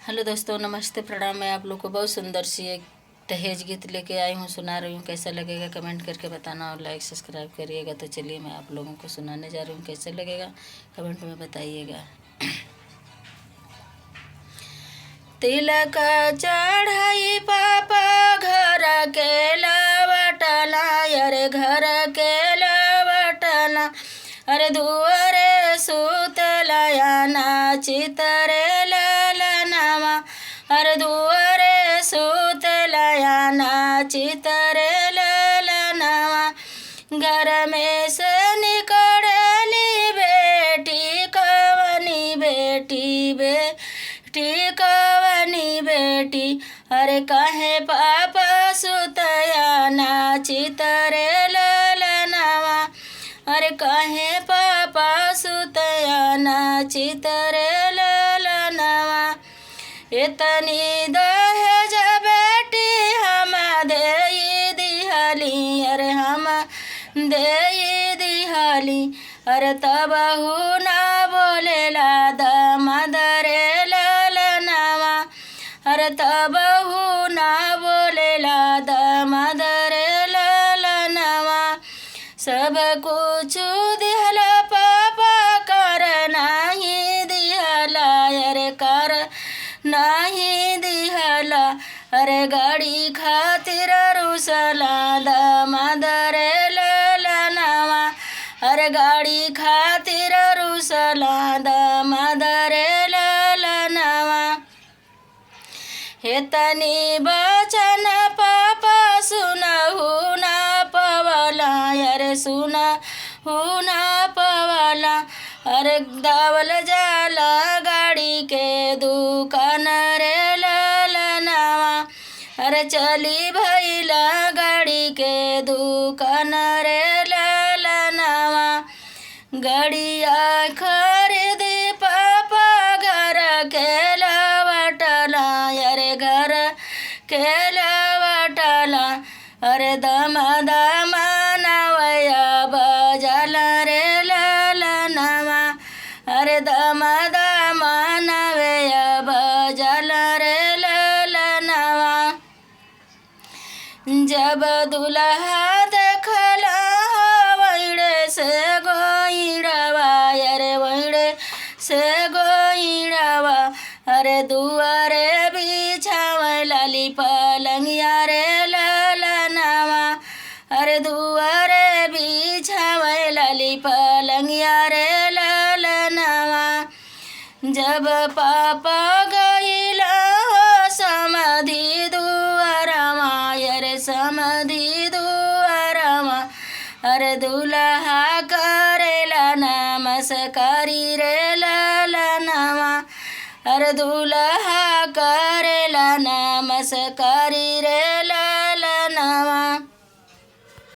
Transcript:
Hello दोस्तों, नमस्ते, प्रणाम। मैं आप लोग को बहुत सुंदर सी एक दहेज गीत लेके आई हूँ, सुना रही हूँ। कैसा लगेगा कमेंट करके बताना और लाइक सब्सक्राइब करिएगा। तो चलिए मैं आप लोगों को सुनाने जा रही हूँ, कैसा लगेगा कमेंट में बताइएगा। तिलक चढ़ाई पापा घर के लवटला, अरे घर के लवटला, अरे दुआरे सुतलया नाचित रे ललनावा, अरे दुआरे सुतलया नाचित रे ललनावा। घर में से निकलली बेटी कवनी बेटी बेटी कवनी बेटी, अरे काहे पापा सुतया नाचित रे ललनावा, अरे काहे पापा सुतया नाचित रे ललनावा। इतनी दहेज बेटी हम दे दिहली, अरे हम दे दिहली, अरे तब ना बोलेला दमदरे ललनावा, अरे तब ना बोलेला दमदरे ललनावा। सब कुछ दिहला पापा कर नाही दिहला, अरे कर नाही दिहला, अरे गाड़ी खातिर रुसला दमदरे ललनावा, अरे गाड़ी खातिर रुसला दमदरे ललनावा। हेतनी बचन पापा सुनहु ना पवला, अरे सुनहु ना पवला, अरे दावल जाला गाड़ी के दुकान रे ललनावा, अरे चली भैला गाड़ी के दुकान रे ललनावा। गड़िया खरीदी पापा घर के लवटला, अरे घर के लवटला, अरे दम दम नवया बजला रे ललनावा, अरे दम दम नवया बजला रे ललनावा। जब दुल्हा देखला वैड़े से गोइड़ावा, अरे वैड़े से गोइड़ावा, अरे दुआरे बिछावे लाली पलंगिया रे ललनावा, अरे दुआरे बिछावे लाली पलंगिया रे ललनावा। जब पापा गईला समाधि दुआरमा, अरे समाधि दुआरमा, अरे दुल्हा करेला नमस्कारी रे ललनावा, अरे दुल्हा करेला नमस्कारी।